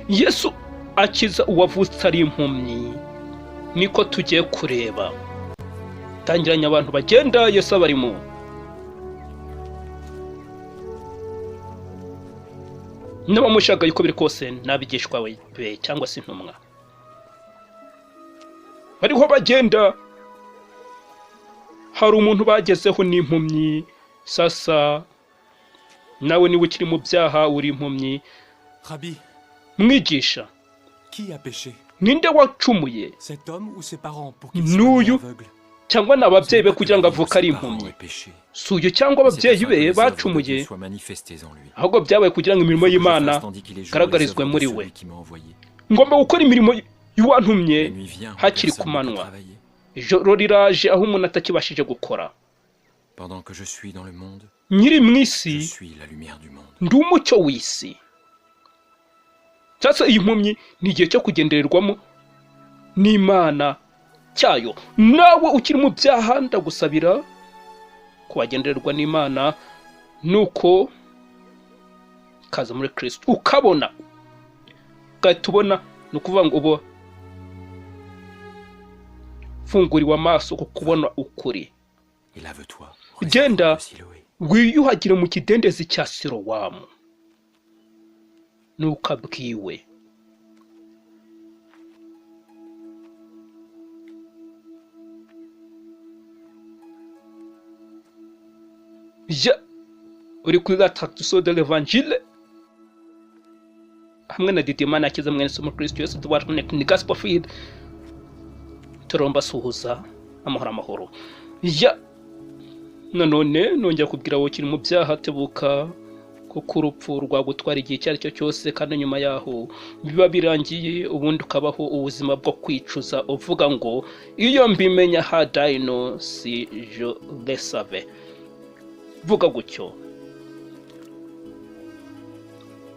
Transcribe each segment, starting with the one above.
Yesu akiza uwavutse ari impumyi, niko tugiye kureba. Tangiranye abantu bagenda, Yesu abarimo. N'abamushagaye uko biri kose n'abigishwa be cyangwa se intumwa bariho bagenda, hari umuntu bagezeho n'impumyi. Sasa nawe niba ukiri mu byaha uri impumyi. Rabbi, Mwigisha, qui a péché? ninde wacumuye, Cet homme ou ses parents pour qu'il soit n'uyu né aveugle? cyangwa ni ababyeyi be kugira ngo avuke ari impumyi? Si uyu cyangwa ababyeyi be bacumuye, ahubwo byabaye kugira ngo imirimo y'Imana igaragarizwe muri we. Ngomba gukora imirimo y'uwantumye hakiri ku manywa. Ijoro riraje aho umuntu atakibashije gukora. Nkiri mu isi ndi umucyo w'isi. Cyangwa se iyi mpumyi ni igihe cyo kugendererwamo n'Imana cyayo. Nawe ukiri mu byaha, ndagusabira kubagendererwa n'Imana, nuko ukaza muri Kristo ukabona, ugahita ubona. Ni ukuvuga ngo uba funguriwe amaso ku kubona ukuri. Genda wiyuhagire mu kidendezi cya Silowamu, nuko abwiwe. Ja uri kuri la traduction de l'Evangile hamwe na Didier Manakiza, mwene somo Kristo Yesu duwacu ni Gospel Feed. Turomba suhuza amahoro amahoro. Ya nanone nongera kubwira wowe ukiri mu byaha, tebuka, kuko urupfu rwagutwara igihe icyo ari cyo cyose, kandi nyuma yaho biba birangiye, ubundi ukabaho ubuzima bwo kwicuza uvuga ngo iyo mbimenya, had I known, si je le savais. Vuga gutyo,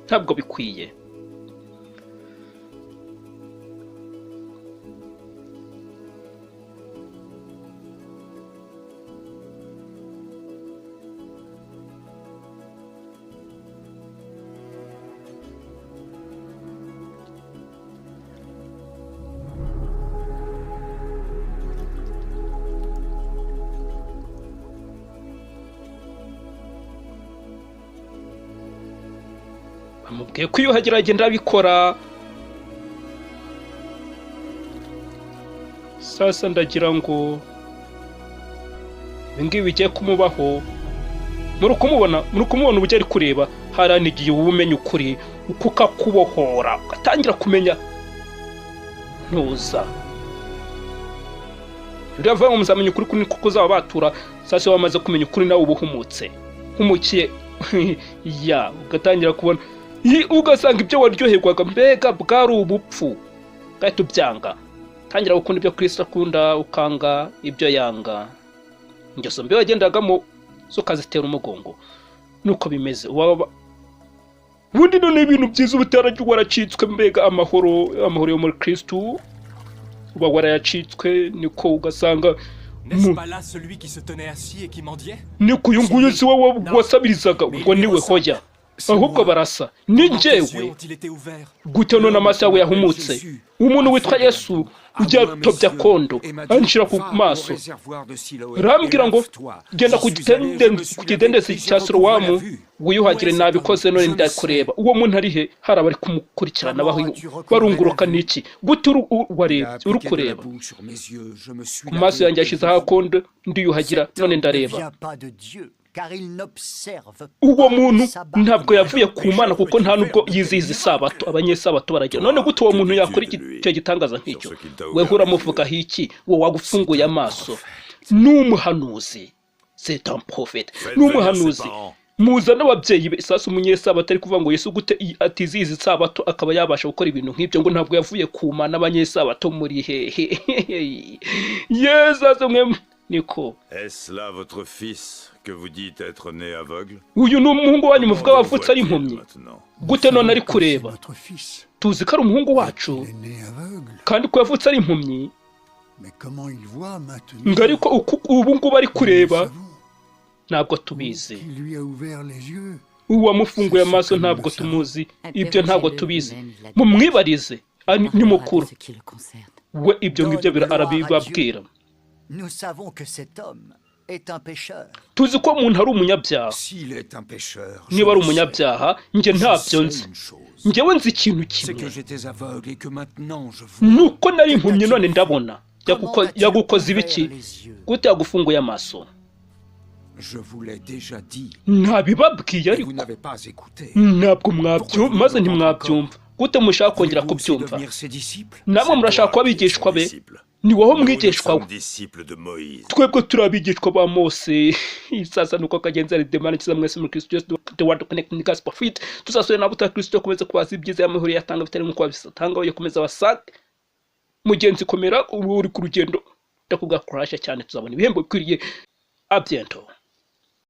ntabwo bikwiye. Bamubwiye ko iyo agenda abikora. Sasa ndagira ngo ibi ngibi bigiye kumubaho. Muri kumubona uburyo ari kureba hariya, igihe uba umenya ukuri kukakubohora, ugatangira kumenya ntuza. Biravuga ngo muzamenya ukuri kuri kuko uzaba batura. Sasa iyo wamaze kumenya ukuri, nawe uba uhumutse, humukiye ya ugatangira kubona, ugasanga ibyo waryoherwaga mbega bwari ubupfu, ugahita ubyanga, tangira gukunda ibyo Kristo akunda, ukanga ibyo yanga. Ingeso mbi wagendagamo zo ukazitera umugongo. Nuko bimeze. Ubundi none ibintu byiza uba utarajya waracitswe, mbega amahoro, amahoro yo muri Kristo uba warayacitswe. Niko ugasanga N'est-ce pas là celui qui se tenait assis et qui mendiait? Niko uyu nguyu si wowe wasabirizaga? Ngo niwe? Hoya, ahubwo barasa, ni njyewe. Gute none amaso yawe yahumutse? Umuntu witwa Yesu ujya tobya kondo anshyira ku maso, rambwira ngo genda ku kidendezi cya Silowamu wiyuhagire. Nabikoze, none ndakureba. Uwo muntu ari he? Hari abari kumukurikirana barunguruka n'iki? Gute warebye, uri kureba? Ku maso yanjye yashyizeho akondo, ndiyuhagira, none ndareba. Uwo muntu ntabwo yavuye ku Mana, kuko nta nubwo yizihiza isabato. Abanyesabato baragira. None gute uwo muntu yakora icyo gitangaza nk'icyo? Weho uramuvugaho iki, wowe wagufunguye amaso? Ni umuhanuzi, c'est un prophète, ni umuhanuzi. Muzane ababyeyi be. Sasa umunyesabato ari kuvuga ngo Yesu gute atizihiza isabato akaba yabasha gukora ibintu nk'ibyo? Ngo ntabwo yavuye ku Mana. Abanyesabato muri hehe? Yesu aze mwe niko. Est-ce là votre fils que vous dites être né aveugle? Uyu ni umuhungu wanyu muvuga wavutse ari impumyi? Gute none ari kureba? Tuzi ko ari umuhungu wacu kandi ko yavutse ari impumyi, ngo ariko ubu ngubu ari kureba, ntabwo tubizi. Uwamufunguye amaso ntabwo tumuzi, ibyo ntabwo tubizi. Mumwibarize, ni Parlera de mukuru ce qui le concerne. we, ibyo ngibyo Donne gloire à arabibabwira. Dieu. Nous savons que cet homme est un pécheur. Tuzi ko umuntu ari umunyabyaha. S'il est un pécheur, je Niba ari le sais. umunyabyaha, njye Je ntabyo sais nzi. une chose, Njyewe nzi ikintu c'est kimwe, que j'étais aveugle et que maintenant je vois. nuko nari impumyi none ndabona. Comment t'a-t-il Yagukoze ibiki? ouvert les yeux? Gute yagufunguye amaso? Je vous l'ai déjà dit, Ntabibabwiye et vous ariko n'avez pas écouté. ntabwo mwabyumva, maze ntimwabyumva. Gute mushaka kongera Voulez-vous aussi kubyumva? devenir ses disciples? Namwe murashaka kuba abigishwa be? Ni wowe Nous, nous mwigishwa we. sommes disciples de Moïse. Twebwe turi abigishwa ba Mose. Sasa nuko kagenzi ari demana kiza mwese muri Kristo Yesu, the word connect in gospel fit. Tuzasubira nabo uta Kristo akomeza kubaza ibyiza y'amahoro yatanga bitari nkuko babisatanga, yakomeza abasaka. Mugenzi, komera, ubu uri ku rugendo, ndakubwa kurasha cyane, tuzabona ibihembo bikwiriye. À bientôt.